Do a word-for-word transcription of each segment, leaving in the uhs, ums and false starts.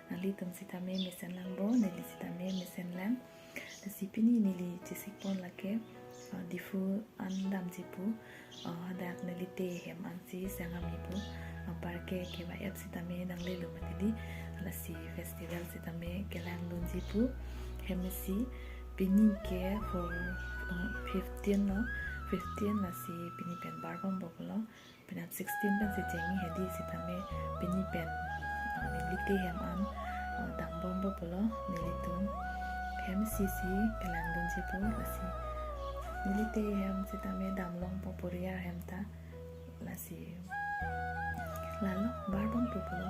Nanglitum sitame mesen lang bo, neli sitame mesen lang. Lasi pini neli chesik pon lake, uh, Diphu an damji pu, uh, hadak nelite hem ansi sangam ji pu, anparke kevai ep sitame nanglelo mati di, lasi festival sitame kelangdunji pu, hem isi pini ke for, uh, fifteen no, fifteen lasi pini pen barbompo pulo. Penap sixteen pensi chengji hedi sitame pini pen, uh, nelite hem an, uh, dambompo pulo nelitum. Hem isi si kelangdunji pu lasi. Nelite hem sitame damlongpo puriar hem ta. Lasi. Lalo barbompo pulo.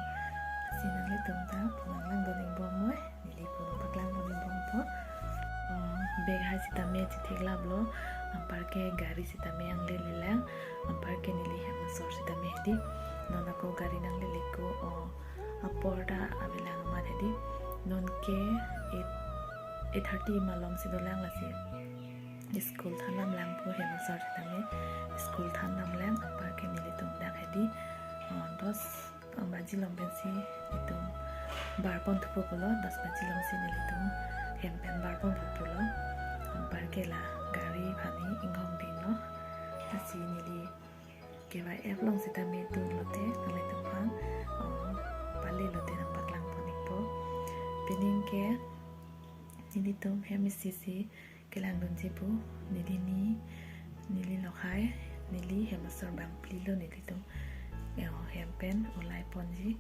Lasi nanglitum ta pu nanglangdun ingbom moi. Neli pu nangpaklang pon ingbompo. Uh, bag hai sitame chetheklaplo. Anparke gari sitame nanglele lang. Anparke neli hem asor sitame hedi. Non ako gari nanglele ko, oh, apor ta avelang amat hedi. Non ke eight, eight thirty malom si dolang lasi. School than damlang pu hem asor sitame. School than damlang anparke nelitum dak hedi. Oh, dos baji along pensi nelitum barbom thupo pulo, dos baji along si nelitum hem pen barbompo pulo. Anparke la gari aphan inghong dinglo. Lasi neli kevai ep along sitame tunlote, nanglitum aphan, oh, pale lote nangpaklang pon ikpo. Pining ke nelitum hem isi si kelangdunji pu, neli ni, neli lokhai, neli hem asor bangphli lo nelitum. Eh, hem pen olai ponji.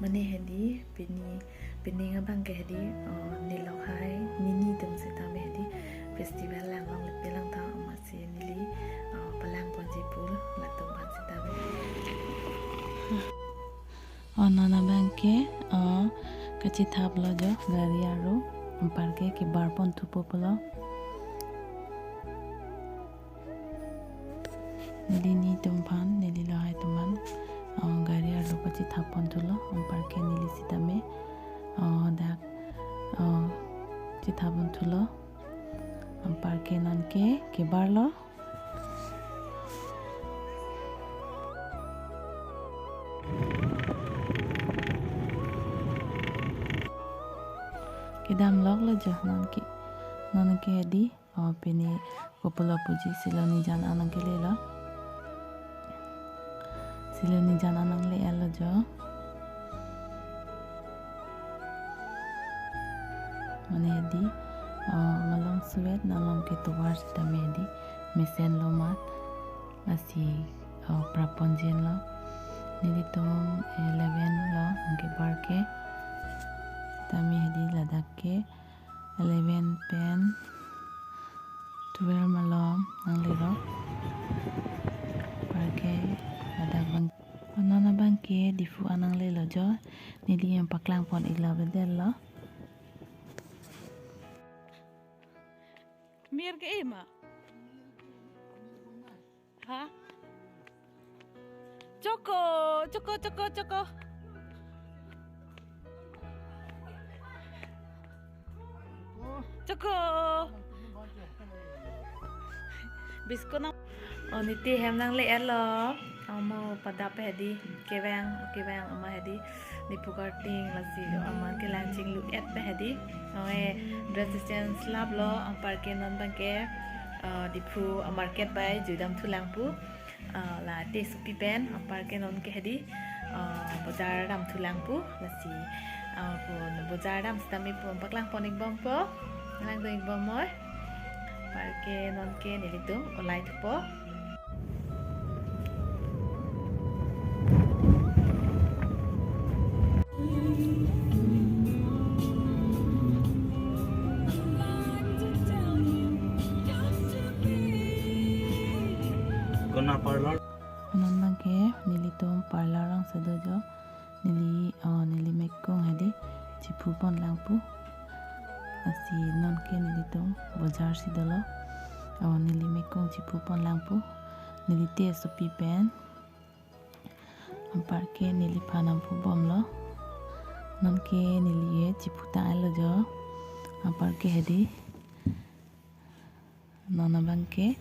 Mane hedi, pini, pining abang ke hedi, oh, neli lokhai, nini tum sitame hedi, festival langlongle pelang ta, amatsi neli, oh, palang ponji pu, latum aphan sitame. Oh, non abang ke, oh, kachethaplo jo, gari arlo, anparke kebar pon thupo pulo. Neli nitum aphan, neli lokhai atum aphan, oh, gari arlo pachethap pon thulo, anparke neli sitame, oh, dak, oh, chethap pon thulo, anparke non ke kebarlo. Kedam loklo jo non ke, non ke hedi, oh, pini kopulo puji Silonijan an nangkelelo. Silonijan an nangle-etlo jo. Mane hedi, oh, malom suet, malom ketovar sitame hedi mesenlo amat. Lasi, oh, prapon jenlo. Nelitum eleven lo, anke anparke. Sitame hedi ladak ke eleven pen twelve malom nanglelo. Anparke ladak abang. Oh, non abang ke Diphu an nanglelo jo. Neli nangpaklang pon iklo bedel lo. Mir ke ima? Ha? Choko, choko, choko, choko. Choko. Biscuit nang. Oh, niti hem nangle-etlo. Amo padap hedi, kevang, kevang ama hedi. Diphu karting lasi ama kelang chinglu-et hedi. Oh, eh, dress change laplo, anparke non abang ke, eh, Diphu, eh, market bai juidam thulang pu. Ah, la te sopi pen, anparke non ke hedi, ah, bojar dam thulang pu, lasi, ah, pu bojar dam sitame pu paklang pon ikbompo, langdun ikbom moi. Anparke non ke nelitum olai thupo. Kona parlor? Non abang ke nelitum parlor along si do jo. Neli, oh, neli mekong hedi chephu pon lang pu. Lasi non ke nelitum bojar si dolo. Oh, neli mekong chephu pon lang pu. Neli te sopi pen. Anparke neliphan nangphubomlo. Non ke neli chephu tang-etlo jo. Anparke hedi. Non abang ke,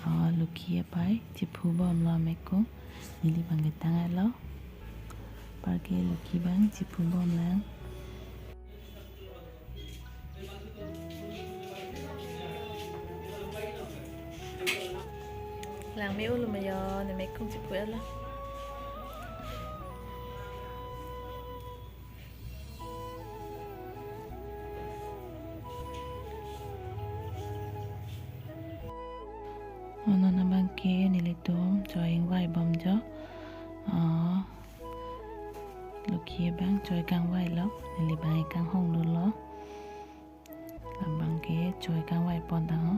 ah, Lokhi apai chephubomlo amekong. Neli abang ke tang-etlo. Anparke Luki abang chipu bomlang. Langme-o lo ma yo, ne mekong chipu-et lo. Oh, non abangke nelitum choi kangvai bom jo. Oh, Luki abang choi kangvai lo, neli abang kanghong dolo. Labangke choi kangvai pon tang ho.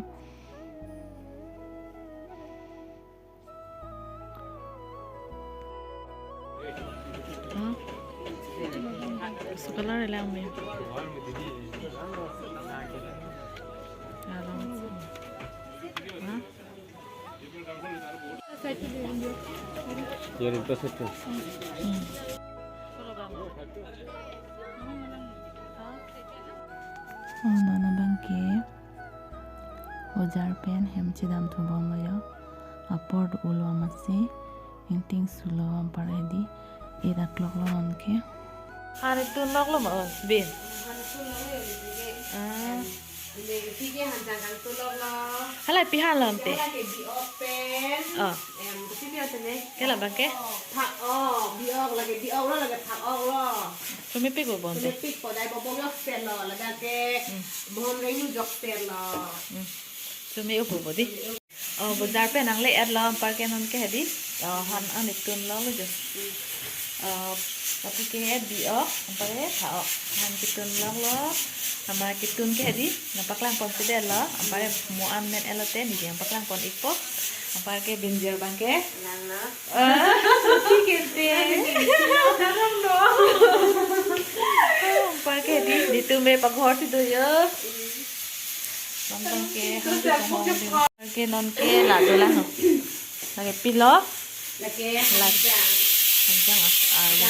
Hah? Su color lang me. Alam. Hah? Ye rin to satu. Hmm. Oh, non abangke bojar pen hem chedam thu bomlo yo. Apor do-o lo amatsi, ingting sulo, anpar hedi eight o'clock lo nonke. Han tun lok lo ma, oh, bin. Ah. Hala pi han lo ante. Hala ke bi-ok pen. Oh. Em, kopi pi ante ne? Ke labangke? Phak-ok, bi-ok, lake bi-ok lo, lake phak-ok lo. Chomepik bo bonte. Chomepik po, dai bobo yok ser lo, ladak ke. Hmm. Bohom rengnu jok ser lo. Hmm. Chome-o po bo di. Oh, bojar pen nangle-et lo, anparke nonke hedi. Oh, han an tun lok lo jo. Hmm. Oh, tapi ke bi-ok, anparke phak-ok. Han ketun lok lo. Ama ketun ke hedi. Nangpaklang ponsi det lo. Anparke mo an men-et lote, neli nangpaklang pon-ikpo. Anparke binjir abangke. Nang na. Ah, susi kente. Anparke di, di tum me paghor si do yo. Nonke, han ke pamong di. Anparke nonke la do lang ho. Lake pilo. Lake la hanjang. Hanjang as-, ah, ya.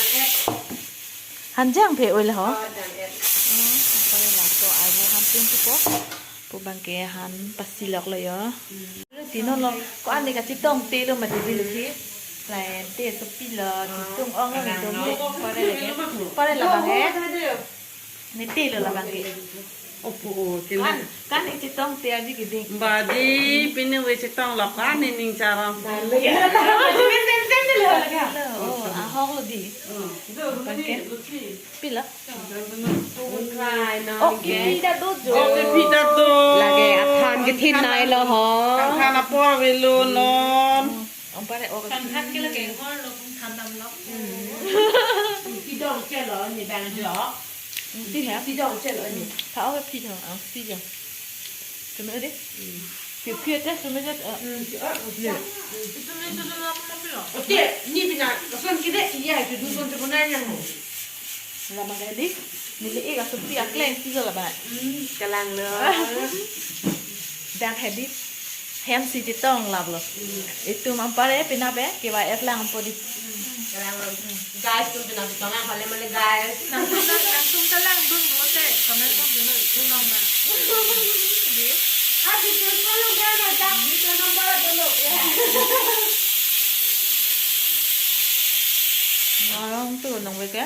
Hanjang phe oi la ho. Oh, dang et. Oh, anparke laso arvo han tun thupo. Pu abangke han pasi lok lo yo. Hmm. Ti non lo, ko-an ne kachetongte lo mati di Luki. Lain te sopi lo, ketong ong lo, ketong lo, pare lake. Pare labang he. Ne te lo labangke. Opo, oh, kena. Kan, kan ne chetongte aji keding. Badi, pine we chetong lo kan, ne ning charong. Lo, oh, ahok lo di. Hmm. Abangke. Pilo. Oh, kipi ta do jo. Oh, kipi ta do. Lake aphan kethin nai lo ho. Kangthan apor avelo non. Anparke, oh, kangthan ke lake hor lo, kangthan dam lo. Pidong che lo, ne bang jo. Di ha? Pidong che lo, ne. Phak-ok pidong, ang pidong. Chome-o di. Phi phi ta chome-o ta. Hmm, phi, ah, phi. Chome-o ta, chome-o ta, chome-o ta. Ote, ni bina, lason kide, iya, itu duson te punai yang mo. Labang hedi, neli-ik asopi akleng si lo labang. Hmm, kalang lo. Dak hedi, hem si chetong lap lo. Hmm. Itum anparke penap e, kevai-et lang po di. Hmm, kalang lo. Guys, tum penap chetong lang, hale male guys. Nangtum ta, nangtum ta langdun pulote, comment nangdun lo, unong ma. Di. Ah, di tum lang, lang, lang, dak, di tum lang, lang, lang. Ngarong tu nang beke.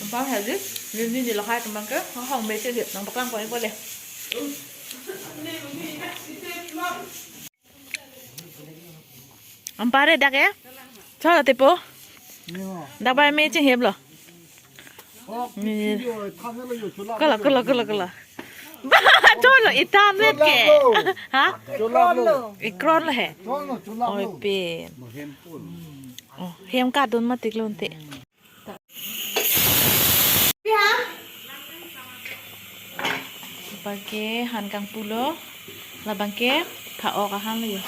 Anpar hedi, neli neli lahai teman ke, hong me che di, nangpaklang pon-ikpo de. Anparke dak e? Cholo tepo? Dak bai me chinghep lo. Kola, kola, kola, kola. Ba, cholo, itan vet ke. Ha? Cholo. Ikron lo he. Oi, pen. Oh, hem kadun matik lo ante. Anparke han kangpu lo, labangke phak-ok ahan lo yo.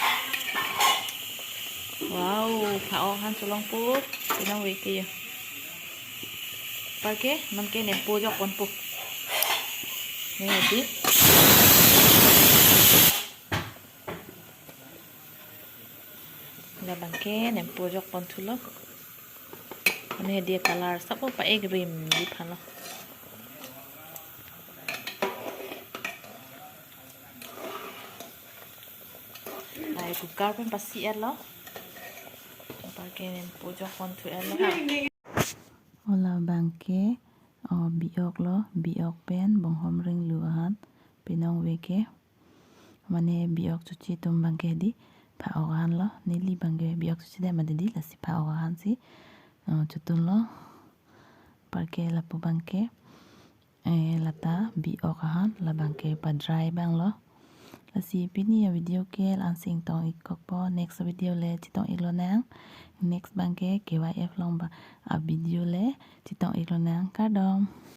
Wow, phak-ok ahan cholong po, cholong veke yo. Anparke, nonke nempo jok ponpo. Ne hedi. Labangke nempo jok pon thulo. Mane hedi color sabo pa-ik rim di aphan lo. Ai cooker pen pasi-et lo. Anparke nempo jok pon thu-et lo. O labangke, o, bi-ok lo, bi-ok pen bonghom ringlu ahan, pinong veke. Mane bi-ok choche atum abangke di pha-ok ahan lo, neli abangke bi-ok choche det mati di, lasi pha-ok ahan si, o, chotun lo. Anparke lapu abangke, eh, lata bi-ok ahan, labangke pa-dry abang lo. Lasi pini avideo ke la-an si ingtong-ik kokpo, next video le chetong-ik lonang. Next abangke K Y F along ba avideo le chetong-ik lonang, kardom.